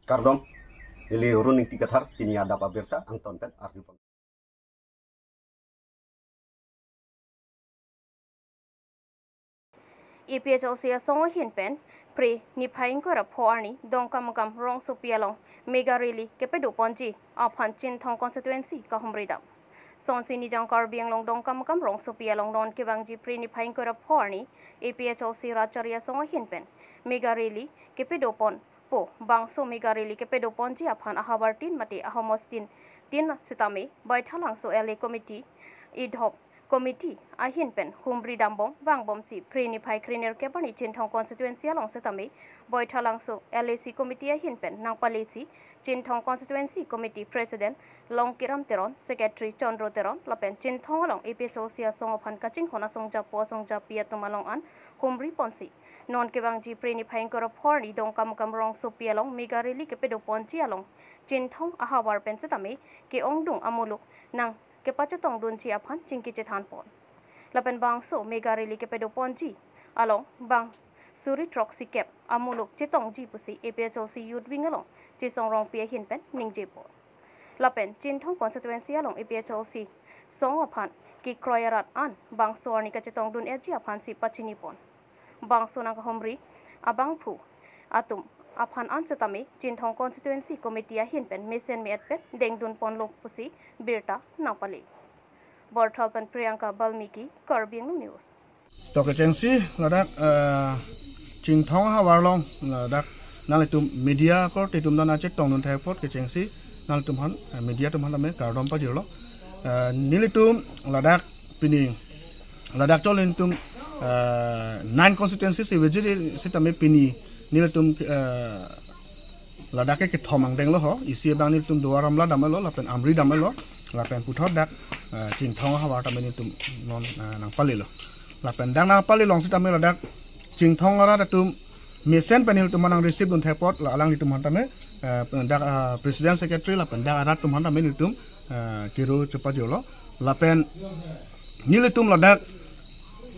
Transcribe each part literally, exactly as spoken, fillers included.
Kardom, ili Arun Ingti Kathar, pini adap abirta angton pen arjupon. A P H L C asong ahin pen, Phre niphai ingkoi ra pho arni Dongkamukam rongsopi along mega rally kepadoponji aphan Chinthong constituency kahumri dam. Sonsi Nijang Karbi Anglong Dongkamukam rongsopi along non kevangji Phre niphai ingkoi ra pho arni A P H L C Rachari asong ahin pen mega rally kepadoponpo. Bangso mega rally kepadoponji aphan ahavar tin mate ahomos tin tin sitame Baithalangso L A committee, Idhop committee ahin pen humri dambom vangbomsi Phre niphai krenerkep arni Chinthong constituency along sitame Baithalangso L A C committee ahin pen nangpalesi Chinthong constituency committee president Longkiram Teron, secretary Chandra Teron lapen Chinthong along A P H L C asong aphan kachinghon asong japo asong japi atum along an humri ponsi non kevangji Phre niphai ingkoi ra pho arni Dongkamukam rongsopi along mega rally kepadoponji along Chinthong ahavar pen sitame ke-ongdung amuluk nang kepachetongdunji aphan chingki chethanpon. Lapen bangso mega rally kepadoponji along bang suri throksi kep amuluk chetongji pusi A P H L C Youth Wing along Chisong Rongpi ahin pen ningjepo. Lapen Chinthong constituency along A P H L C song aphan kekroi arat an bangso arni kachetongdun-eji aphansi pachinipon. Bangso nangkahumri abangphu atum aphan an sitame Chinthong constituency committee ahin pen mesen me-et pen dengdunponlo pusi birta nangpale. Borthal pen Priyanka Balmiki, Karbi Anglong News. To kechengsi ladak, eh, Chinthong ahavar along ladak nanglitum media korte atum nangchetongdun thek apot kechengsi nanglitum aphan, eh, media atum aphan tame kardom pajirlo. Eh, nelitum ladak pini ladak cholitum, eh, nine constituency si vejiri sitame pini nelitum, eh, ladak ke kethom angdenglo ho, isi abang nelitum Duar Amla damlo, lapen Amri damlo, lapen puthot dak, eh, Chinthong ahavar tame nelitum non, eh, nangpalelo. Lapen dak nangpale along sitame ladak Chinthong arat atum mesen pen nelitum aphan nang receive dun thek apot la alanglitum aphan tame, eh, dak, eh, president secretary lapen dak arat atum aphan tame nelitum, eh, kero chepajirlo. Lapen nelitum ladak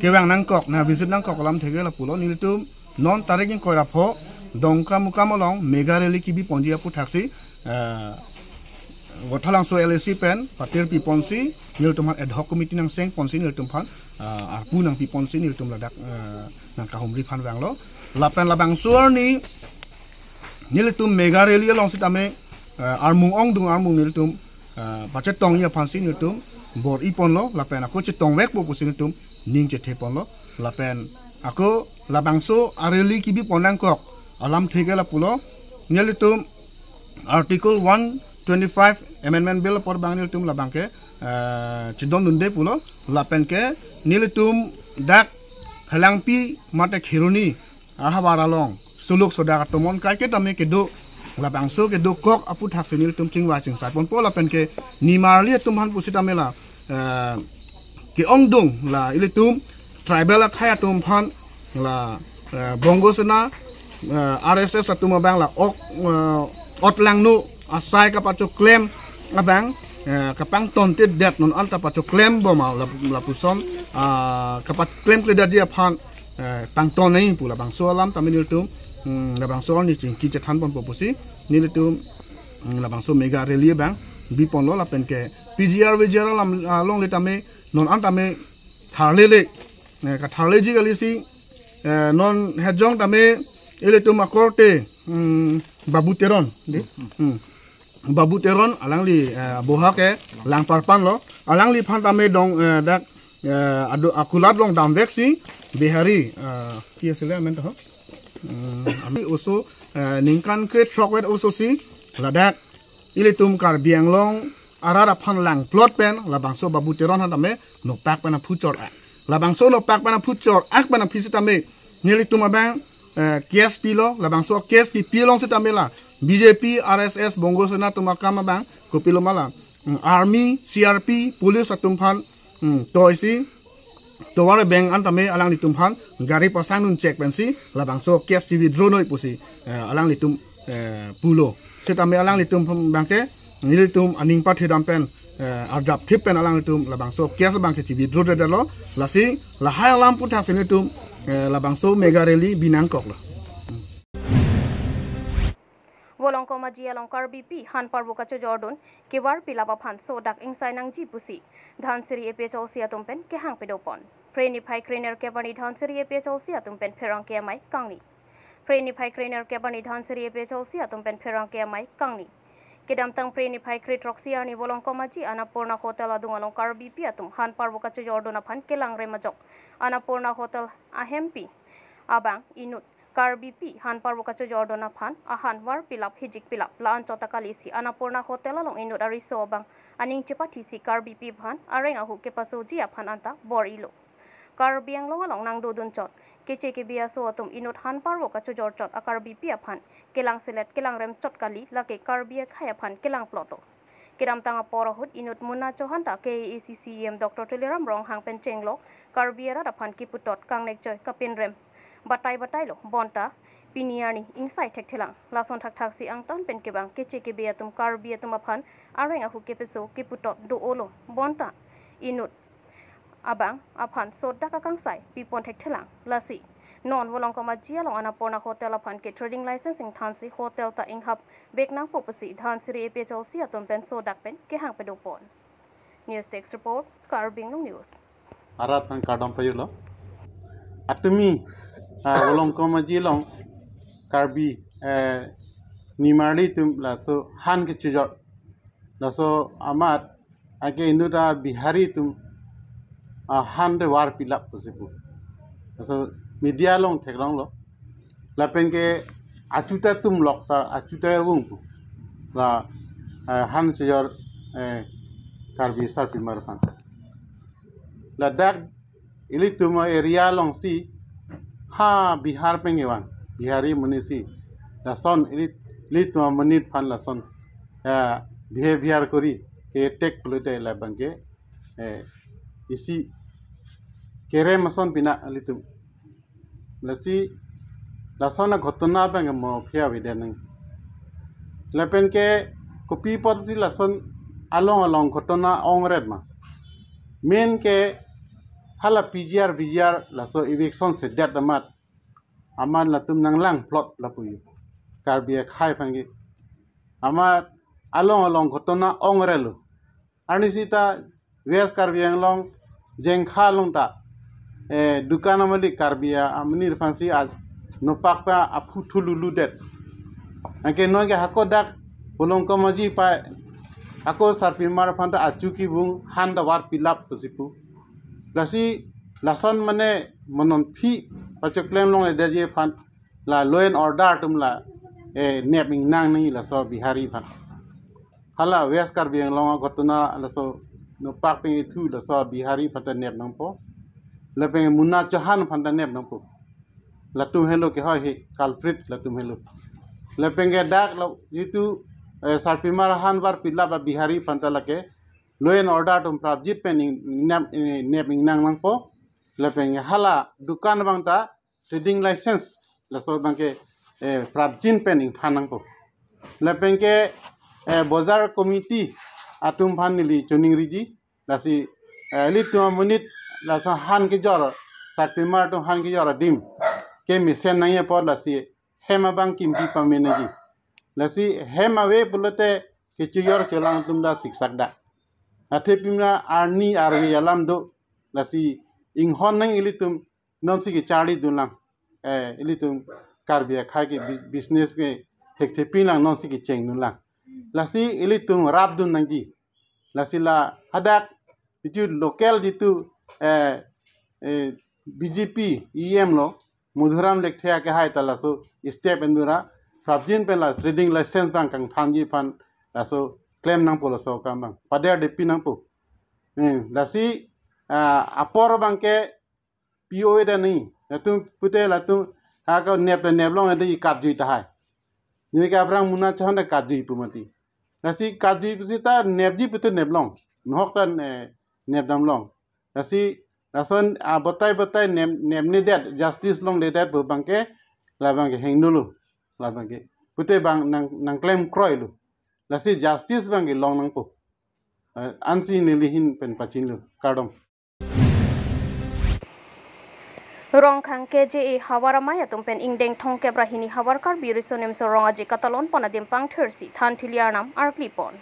kevang nangkok, nang visit nangkok alamthe ke lapulo, nelitum non tarik ingkoi ra pho Dongkamukam along mega rally kebiponji aphuthaksi, eh, Baithalangso L A C pen patir piponsi nelitum aphan ad hoc committee nangseng ponsi nelitum aphan, eh, arpu nangpiponsi nelitum ladak, eh, nangkahumri aphan vanglo. Lapen labangso arni nelitum mega rally along sitame, eh, armung ongdung armung nelitum, eh, pachetongji aphansi nelitum bor-iponlo lapen ako chetongvekpo pusi nelitum ning chetheponlo. Lapen ako labangso a-rally kebipon nangkok alamthe ke lapulo, nelitum Article one twenty-five Amendment Bill apor abang nelitum labang ke, eh, chedondunde pulo, lapen ke nelitum dak Helangpi mate Kheroni ahavar along suluk sodak atum an kaiketa me kedo, labangso kedokok aphuthaksi nelitum chingvai chingsaiponpo lapen ke nimarli atum aphan pusitame la, eh, ke-ongdung la ilitum tribal akhei atum aphan la, eh, Bongo Sena, eh, R S S atum abang la ok, eh, otlangno asai kapachoklem abang, eh, kapangtontedetnon anta pachoklembom la, lapuson, ah, kapaklemkledetji aphan, eh, pangton nangji pu labangso alam tame nelitum, mm, labangso arni chingki chethanponpo pusi nelitum, mm, labangso mega rally abang biponlo lapen ke P G R V G R alam, ah, longle tame non an tame tharlele, eh, katharleji kalisi, eh, non hejong tame ilitum akorte, mm, Babu Teron, di? Hmm. Babu Teron alangli, eh, aboha ke Langparpan lo. Alangliphan tame dong, eh, dak, eh, ado akulat along damveksi Bihari, eh, ki asile amen to ho? Hmm, ami oso, eh, ningkan kre-throk vet ososi ladak ilitum Karbi Anglong arat aphan langplot pen labangso Babu Teron aphan tame nopak pen aphu chor-ak. Labangso nopak pen aphu chor-ak pen aphi sitame nelitum abang, eh, case pilo, labangso case kepi along sitame la B J P, R S S, Bongo Sena atum akam abang kopilo ma la, mm, army, C R P, police atum aphan, mm, toisi tovar abeng an tame alanglitum aphan gari pasang nunchek pensi labangso case chi-withdraw noi pusi, eh, alanglitum, eh, pulo. Sitame alanglitum abang ke nelitum aning pathedam pen, eh, arjapthip pen alanglitum labangso case abang ke chi-withdraw-edetlo. Lasi lahai alam aphuthaksi nelitum, eh, labangso mega rally binangkoklo. Volongkom Aji along Karbipi han parvo kachojordun kevar pilap aphan sodak ingsai nangji pusi Dhansiri A P H L C atum pen kehang pedopon. Phre niphai krenerkep arni Dhansiri A P H L C atum pen pherangke amei kangni. Phre niphai krenerkep arni Dhansiri A P H L C atum pen pherangke amei kangni. Kedamtang phre niphai kre throksi arni Volongkom Aji Annapurna Hotel adung along Karbipi atum han parvo kachojordun aphan kelangrem ajok Annapurna Hotel ahempi abang inut Karbipi han parvo kachojordun aphan ahan var pilap hijik pilap la-anchot ta kalisi Annapurna Hotel along inut ariso abang aning chepathisi Karbipi aphan areng ahu kepasoji aphan anta bor-ilo. Karbi Anglong along nangdodun chot keche kebe aso atum inut han parvo kachojor chot a Karbipi aphan kelangselet kelangrem chot kali, lake Karbi akhei aphan kelangploto. Kedamtang apor ahut inut Muna Chauhan ta K A A C C E M Doctor Tuliram Ronghang pen chenglok Karbi arat aphan kiputot kangnekchoi kapinrem batai batailo, bonta pini arni ingsai thekthelang. Lason thakthaksi angtan pen kevang keche kebe atum Karbi atum aphan areng ahu kepaso kiputot do-olo, bonta inut abang aphan sodak akangsai pipon thekthelang. Lasi non Volongkom Aji along Annapurna Hotel aphan ke trading license ingthansi hotel ta inghap vek nangpo pusi Dhansiri A P H L C atum pen sodak pen kehang pedopon. News Desk Report, Karbi Anglong News. Arat aphan kardom pajirlo. Atumi, ah, Volongkom Aji along Karbi, eh, nimarli atum laso han kachojor. Laso amat anke inut a Bihari atum ahan te var pilap pusi pu. Laso media along theklonglo. Lapen ke achuta atum lok ta achuta vung pu. La, eh, han chojor, eh, Karbi sarpimar aphan. Ladak ilitum area alongsi ha Bihar pen kevang, Bihari amonit si. Lason ili, ilitum amonit aphan lason, eh, behavior kori ke tek pulote labang ke, eh, isi kerem ason pina ilitum. Lasi lason aghotona abang mo phia avedet nang. Lapen ke kopi apotsi lason along along ghotona ongret ma. Main ke hala P G R, V G R laso eviction sedet amat. Amat latum nanglangplot lapu-i. Karbi akhei aphan ke. Amat along along ghotona ongrelo. Arnisi ta West Karbi Anglong Jengkha along ta, eh, dukan amalik Karbi amonit aphansi a nopak pa aphu thululudet. Anke non ke hako dak Volongkom Aji pa hako sarpimar aphan ta achu kevung han ta var pilap pusi pu. Lasi lason mane mo non aphi pachoklem longledetji aphan la law and order atum la, eh, nep ingnang nangji laso Bihari aphan. Hala West Karbi Anglong aghotona laso nopak pen ithu laso Bihari aphan ta nep nangpo. Lapen Muna Chauhan aphan ta nep nangpo. Latum helo kehoi he culprit latum helo. Lapen ke dak lo itu, eh, sarpimar han var pilap a Bihari aphan ta lake law and order atum prapjin pen ing-, nep, eh, nep ingnang nangpo. Lapen ke hala dukan abang ta trading license laso abang ke, eh, prapjin pen ingthan nangpo. Lapen ke, eh, bojar committee atum aphan neli choningriji, lasi, eh, ilitum amonit laso han kejor, sarpimar atum han kejor adim kemesen nangji apot lasi hem abang kimpi pame nangji. Lasi hem ave pulote kechojor chelang atum ta siksak da. Athe pimna arni arve alam do, lasi inghon nang ilitum nonsi kecharlidun lang. Eh, ilitum Karbi akhei ke bu-, business ke thekthepi lang nonsi kechengdun lang. Lasi ilitum rapdun nangji. Lasi la hadak itu local jitu, eh, eh, B J P E M lo Madhuram Lekthe akehai ta laso step endura prapjin pen la trading license abang kangthanji aphan laso klem nangpo laso akam abang. Pader depi nangpo. Hmm, lasi, ah, apor abang ke P O A da ni. Latum pute latum hako nep ta nep long ada ikat jui tahai. Neli ke aphrang Muna Chauhan ta kat jui pu mati. Lasi kat jui pusi ta nepji pute nep long. Nohok ta ne-, nep dam long. Lasi lason, ah, batai batai nep, nepnedet, justice longledet pu abang ke, labang ke hingno lo, labang ke. Pute abang nang, nangklem kroilo. Lasi justice abang ke long nangpo. Eh, ansi neli ahin pen pachinlo. Kardom. Rongkhang K J A havar amei atum pen ingdeng thomkep ra hini havar Karbi Riso Nimso Rong Aje katalon pon adim pangthirsi thanthili arnam arkli pon.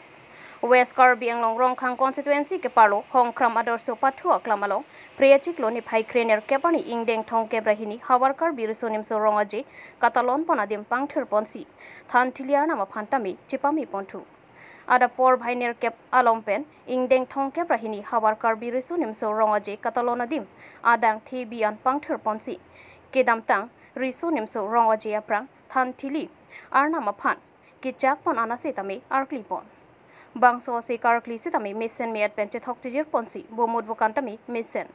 West Karbi Anglong Rongkhang constituency keparlo Hongkram Adarsho Pathu Aklam along Phre achiklo niphai krenerkep arni ingdeng thomkep ra hini havar Karbi Riso Nimso Rong Aje katalon pon adim pangthir ponsi thanthili arnam aphan tame chepame ponthu. Adap porphai nerkep along pen ingdeng thomkep ra hini havar Karbi Riso Nimso Rong Aje katalon adim adang thebi an pangthir ponsi kedamtang Riso Nimso Rong Aje aphrang thanthili arnam aphan kechak pon an ase tame arkli pon. Bangso ase karkli sitame mesen me-et pen chethok chijir ponsi bomut bokan tame mesen.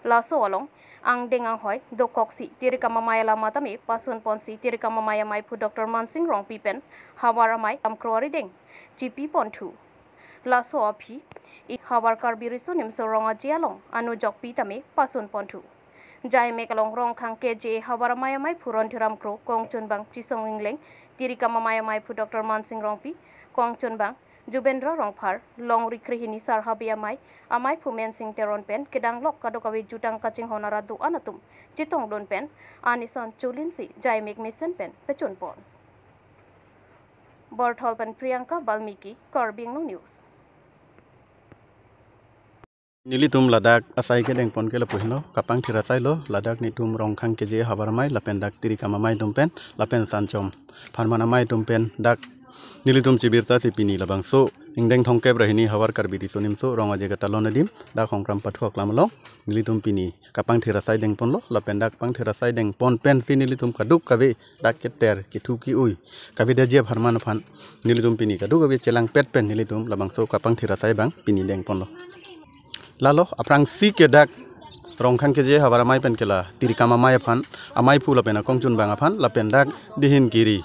Laso along angdeng anghoi dokoksi tirikam amei alama tame pasun ponsi tirikam amei amaiphu Doctor Mansing Rongpi pen havar amei amkro arideng chipi ponthu. Laso aphi i havar Karbi Riso Nimso Rong Aje along anujokpi tame pasun ponthu. Jaimek along Rongkhang K J A havar amei amaiphu Rontiram Kro, kongchunbang Chisong Ingleng, tirikam amei amaiphu Doctor Mansing Rongpi, kongchunbang Jubendra Rongphar, longri krehini Sarhabi amei amaiphu Mensing Teron pen kedanglok kadokave jutang kachinghon arat do-an atum chetongdun pen anison cholinsi jaimek mesen pen pechun pon. Borthol pen Priyanka Balmiki, Karbi Anglong News. Nelitum ladak asai kedeng pon ke lapu heno, kapangthir asai lo, ladak netum Rongkhang K J A havar amei lapen dak tirikam amei atum pen lapen sanchom pharman amei atum pen dak nelitum chibirta si pini labangso ingdeng thomkep ra hini havar Karbi Riso Nimso Rong Aje katalon adim dak Hongkram Pathu Aklam along nelitum pini kapangthir asai deng ponlo, lapen dak pangthir asai deng pon pensi nelitum kadokave dak keter kethu ke-oi kavedaji apharman aphan nelitum pini kadokave chelangpet pen nelitum labangso kapangthir asai abang pini deng ponlo. Lalo aphrangsi ke dak Rongkhang K J A havar amei pen ke la tirikam amei aphan, amaiphu lapen akongchunbang aphan, lapen dak dihin kiri,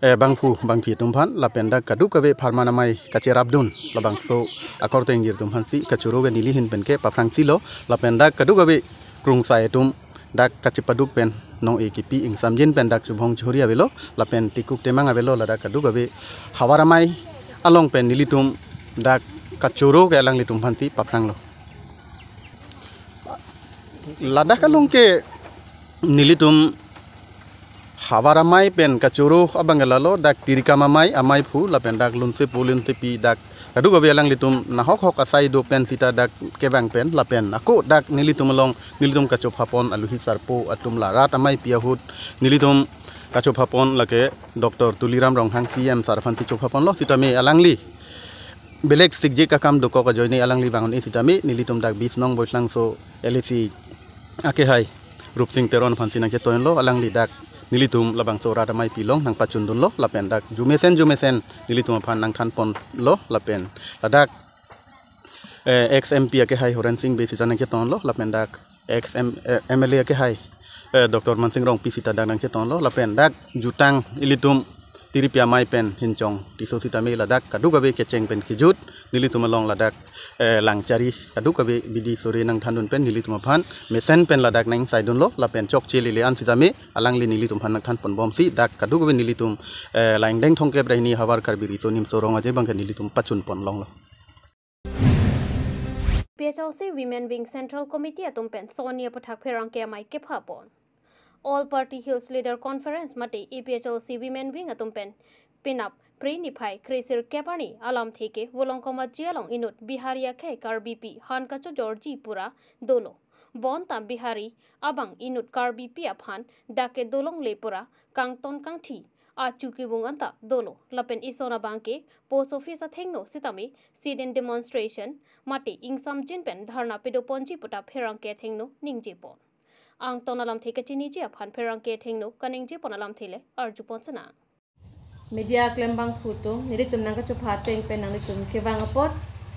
eh, bangphu bangphi atum aphan, lapen dak kadokave pharman amei kacherapdun labangso akorte ingjir atum aphansi kachoro ke nelihin pen ke paphrangsi lo, lapen dak kadokave krungsai atum dak kachepaduk pen nong-e kipi ingsamjin pen dak chubhong churi avelo, lapen tikuk temang avelo, ladak kadokave havar amei along pen nelitum dak kachoro ke alanglitum aphansi paphranglo. Ladak along ke nelitum havar amei pen kachoro abang ke lalo dak tirikam amei, amaiphu lapen dak lunsepo lunsepi dak kadokave alanglitum nahok hok asai do pen sita dak kevang pen lapen ako dak nelitum along nelitum kachopha pon aluhi sarpo atum la rat ameipi ahut nelitum kachopha pon lake Doctor Tuliram Ronghang C M sir aphansi chopha ponlo sitame alangli belek sikjik akam dokok ajoine alangli vang un-e sitame nelitum dak bis nong Boislangso L A C akehai Rupsing Teron aphansi nangchetonlo, alangli dak nelitum labangso rat ameipi along nangpachundunlo, lapen dak jumesen jumesen nelitum aphan nangthan ponlo, lapen ladak, eh, ex M P akehai Horen Sing Bey sita nangchetonlo, lapen dak ex M-, eh, M L A akehai, eh, Doctor Mansing Rongpi sita dak nangchetonlo, lapen dak jutang ilitum tiripi amei pen Hinchong Tisso sitame ladak kadokave kecheng pen kejut nelitum along ladak, eh, langchari kadokave bidi sore nangthandun pen nelitum aphan mesen pen ladak nangsaidunlo lapen chokche lele an sitame alangli nelitum aphan nangthan ponbomsi dak kadokave nelitum, eh, la ingdeng thomkep ra hini havar Karbi Riso Nimso Rong Aje abang ke nelitum pachun pon longlo. A P H L C Women Wing Central Committee atum pen sonni aputhak pherangke amei kepha pon. All Party Hills Leader Conference mate A P H L C Women Wing atum pen penap Phre niphai kresirkep arni alamthe ke Volongkom Aji along inut Bihari akhei Karbipi han kachojorji pura dolo. Bonta Bihari abang inut Karbipi aphan dak ke dolongle pura kangton kangthi achu kevung anta dolo. Lapen ison abang ke post office athengno sitame sit-in demonstration mate ingsamjin pen dharna pedoponji puta pherangke athengno ningje pon. Angton alamthe kachiniji aphan pherangke athengno kaningje pon alamthe le arju pon sena. Media klembang phutum, nelitum nangkachopha ateng pen nanglitum kevang apot,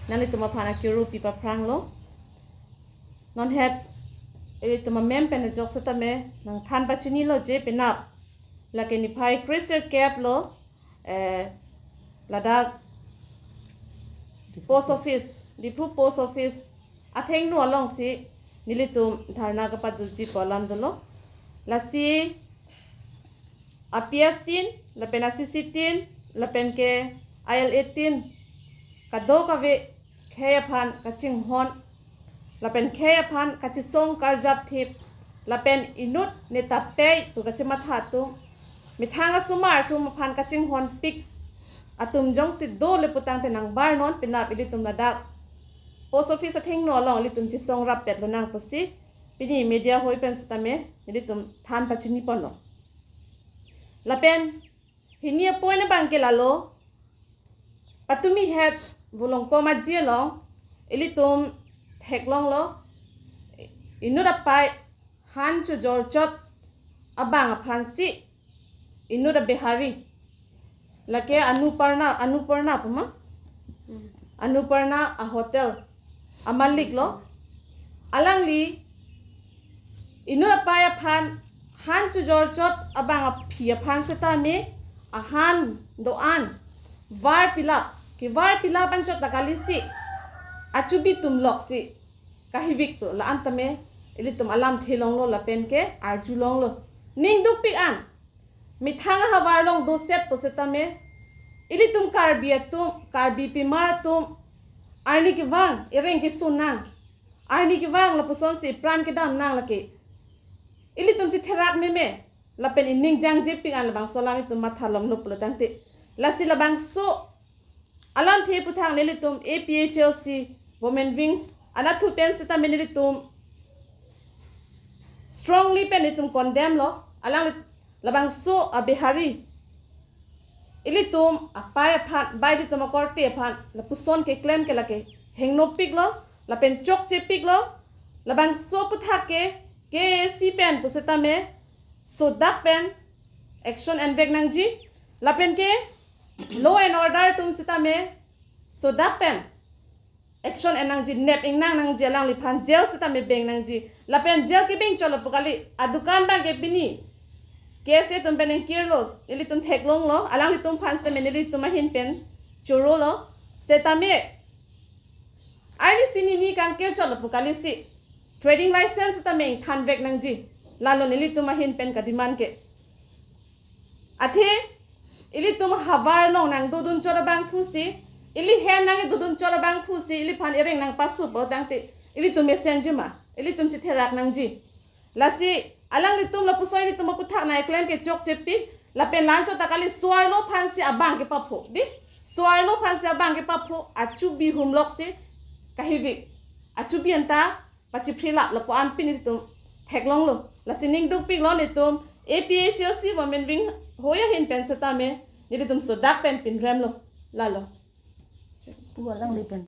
nanglitum aphan akiru pi paphranglo. Non het, ilitum amem pen ajok setame, nangthan pachinilo je penap. Lake niphai kresirkep lo, eh, ladak post office, Diphu post office, athengno alongsi nelitum dharna kapajutji pu alam dolo. Lasi a P S tin, lapen a C C tin, lapen ke I L A tin, kadokave khei aphan kachinghon, lapen khei aphan kachisong karjap thip, Lapen inut neta pei pu kachematha atum, methang asomar atum aphan kachinghonpik atum jongsi dole putangte nangbar non, penap ilitum ladak post office athengno along ilitum chesong rappet lonang pusi pini media hoi pen setame ilitum than pachini ponlo. Lapen hini a-point abang ke lalo, patumi het Volongkom Aji along ilitum theklonglo, inut apai han chojorchot abang aphansi inut a-Bihari, lake Anuparna, Anuparna pu ma? Anuparna a-hotel amalik lo. Alangli inut apai aphan han chojorchot abang aphi aphan setame ahan do-an var pilap, kevar pilap anchot ta kalisi achubi atum loksi kahivik tu la-an tame ilitum alamthe longlo lapen ke arjulonglo. Ning dukpik an, methang ahavar along doset pu setame ilitum Karbi atum, Karbi pimar atum, arni kevang ereng keso nang, arni kevang lapusonsi pran kedam nang lake ilitum chetherak meme, lapen ining jangjepik an labangso alam itum matha longlo pulo tangte. Lasi labangso alamthe aputhak nelitum A P H L C Women Wings anatthu pen setame nelitum strongly pen itum condemn lo. Alangli labangso a-Bihari ilitum apai aphan, bai ilitum akorte aphan lapuson keklem ke lake hengnopik lo, lapen chokchepik lo. Labangso aputhak ke K A A C pen pu setame sodak pen action envek nangji, lapen ke law and order atum setame sodak pen action en nangji, nep ingnang nangji, alangliphan jail setame beng nangji. Lapen jail kebeng chotlo pu kali, adukan abang ke pini K S A atum pen ingkirlo, nelitum theklonglo, alanglitum aphan setame nelitum ahin pen chorolo. Setame arni sini ni kangkir chotlo pu kalisi trading license setame ingthanvek nangji, lalo nelitum ahin pen kademand ke. Athe ilitum havar along nangdodun chot abangphusi, ili hem nangdodun chot abangphusi iliphan ereng nangpasu pu tangte ilitum mesenji ma, ilitum chetherak nangji. Lasi alanglitum lapuson ilitum aputhak nangklem ke chokchepik, lapen la-anchot ta kali so-arlo aphansi abang kepapho, di? So-arlo aphansi abang kepapho, achubi humloksi kahivik, achubi anta pachiphrilap lapu-an pini ilitum theklonglo. Lasi ning dukpik lo, nelitum A P H L C Women Wing hoi ahin pen setame nelitum sodak pen pinremlo. Lalo. Pu alangli pen.